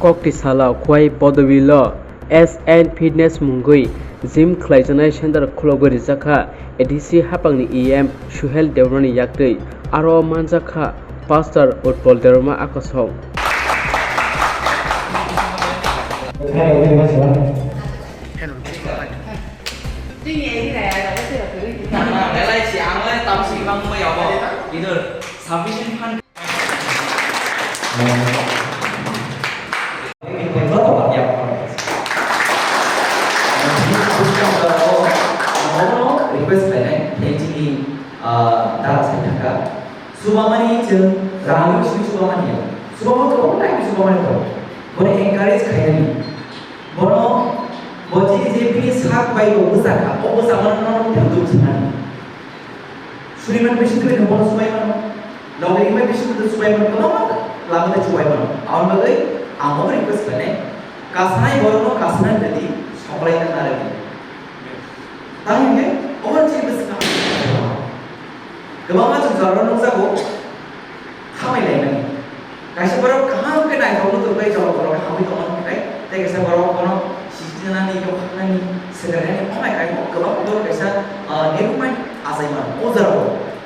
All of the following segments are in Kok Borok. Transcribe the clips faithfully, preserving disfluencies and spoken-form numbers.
Koktisala Khowai Bodobilo S N Fitness mungwi gym khlaijaknai center khulogwi rijak kha A D C haphangni E M Suhel Deorani yaktwi, aro manjak kha Pastor Utpal Debbarma akosong. Belai si ang lai tam si bang mai abo. Leader, sufficient fund. Request khlainai, thank you, ah, dara sai thangkha. Subamani chwng rang simi subamani ya. Subama kwbangma time subamani to. Bono encourage khainani. Bono bo chini je bini sak bai bo bwsa kha, o bwsa mano no no thang duk sanani. Suriman bisi twi no bono subai mano. Loge imai bisi twi subai mano, kwbangma lama twi subai mano. Aboni bagwi ang obo request khlainai. Kasanai borokno kasanai rwdi, soklai na narwdi. Tamo hwnkhe obo chini bwskango kwbangma chwng jorao nukjago, khamai laimani. Kaisa borok kaham khe naithok nukhung bai jorao borok hamwi tongmani hwnkhe, tei kaisa borok bono sijinani, yokharnani, swkaknani, omo hai kaisa kwbangma borok kaisa, ah, nirokmani achai mano. O jorao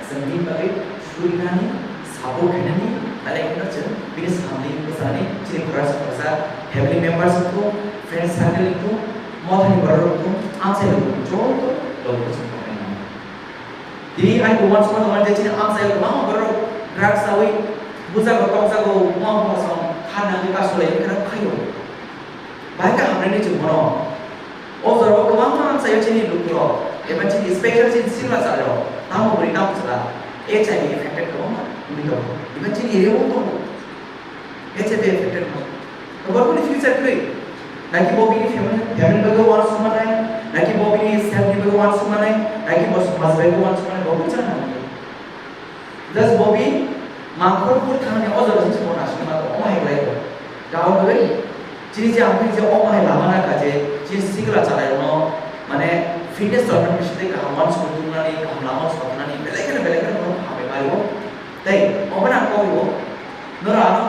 chwng bini bagwi surinani, support khainani, belai kheno chwng bini samung bwsani chini khoroksa khoroksa family members wngkhu, friend circle wngkhu, mothani borok wngkhu, amchaini borok joto logi chwng tongmani. Tini ani bo uansukma tongo je chini amchaio kwbangma borok drugs chawi bujak rok tokjago, buma buma song kha nangwi kasu lai wngkha khaio. Bahai khe hamnani chwng bono. O jorao kwbangma amchaio chini lukurok, eba chini special chini sikla chwrairok, tamo bwrwi tamo chwla, H I V affected kwbangma wngwi tongo. Even chini area-o tongo. H I V affected no. Borokni future kwrwi. Naki bo bini family, family bagwi uansukmanai, naki bo bini self ni bagwi uansukmanai, naki bo somaj bagwi uansukmanai, bo bwchang nangya. Just bo bi mangkhor phur thangni o jaga se bo naisingma tongo, omo hai khlai kho. Karon bagwi chini je ang je omo hai lama nangkha je chini sikla chwrairokno mane fitness development bisingtwi kaham uansukmung tubunani, kaham lama soknani, belai kheno belai kheno borok hambai maligo. Tei obono ang kok rwo, norok ano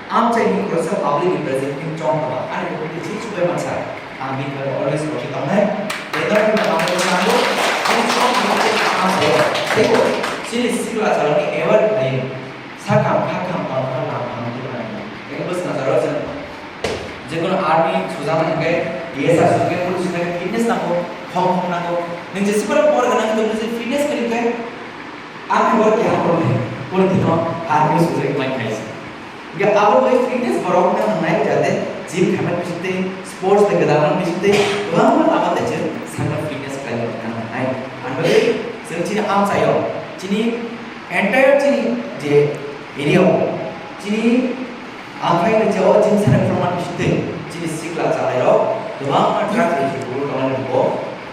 amchaini khoroksa public representative chong kha ba, ani bwkhak twi se chubai mansa, ang bini bagwi always roki tongnai. Tei norokni bagwi ang bo sango, ang chong kha khe ang sayo. Teibo chini sikla chwrairokni aware khlai, sakam khakam tongkha lam hamtwi mani. Tei bwskango chwng jekono army sujana hwnkhe, D S R sujana hwnkhe, police hwnkhe fitness nango, khong khong nango. Nwng jeswk phano por gwnang wngtong, nwng je fitness kwrwi khe, Ang bo keha problem, politics no army sujak mai khaisa. Ga abo bai fitness borok na nangnai jate gym khaimani bisingtwi, sports de gwdalmani bisingtwi, kwbangma lama tei chwng sakno fitness khlai rok nangnai. Ang bai chwng chini amchaio, chini entire chini je area o, chini Ang khai rwchao chini sana kwrwngma bisingtwi chini sikla chalairok kwbangma drugs bai se buru tongmani bo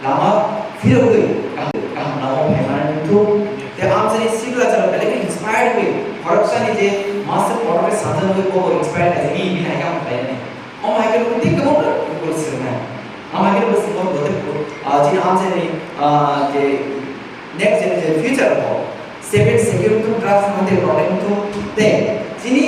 lama phirogwi kaham, kaham lama phaimani wngthok. Tei amchaini sikla chalai belai khe inspired wi khoroksani je master kotor khe sajagwi bo inspired khaijagwi bini hai khe ang khlainani. Omo hai khe bo tei kwbangma rokni bwswknai. Omo hai khe bo se bo bote, ah, chini amchaini, ah, je next gen je future rok seven second to drugs mate problem to tei chini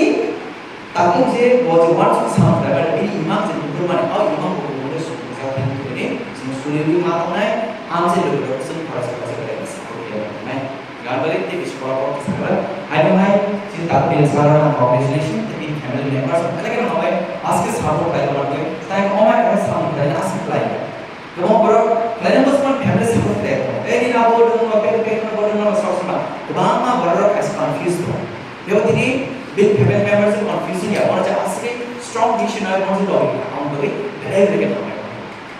Takung je bo je uansuk samung khlai mani, bini imang je nukhurmani, o imang bo bo le sukjak thani thwini chwng suriwi ma tongnai, ang je logi rok chwng khoroksa khoroksa belai khe support khlai tongnai. Gan belai tei bisi borok kok sakha. Haino hai chini takung ni sara congratulation tei bini family members belai khe no bai aske support khlai tongmani, tai omo hai khe samung khlai aswk khlai. Kwbangma borok khlaina bwswkmani family support khlai tongo. Tei nini abo dwngno, bek bek no bo dwngno sok sima. Kwbangma borok rok kaisa confuse tongo. Teibo tini bini family members rok confuse wngya, bono je aswk strong decision nai bono je logi kha, aboni bagwi belai belai khe thangnai.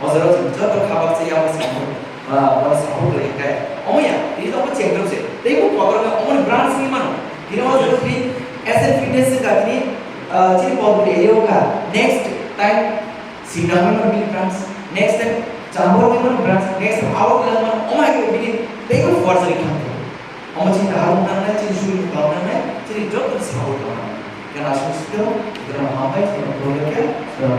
O jora chwng joto kha baksa yama support, ah, bono support khlai kha. Omo ya, tini tongo chengdrop se. Teibo kotor khe omoni branch wngwi mano. Tini o jora tini S N Fitness wngkha tini, ah, chini Bodobili area wngkha. Next time Sinamwi mano bini branch, next time Chambor mano branch, next time abo khe mano, omo hai khe bini teibo forgery khamkha. Omo chini kaham nangnai, chini suri kaham nangnai, chini joto support nangnai. Kena aswk sikhe, kena hambai, kena problem khe, kena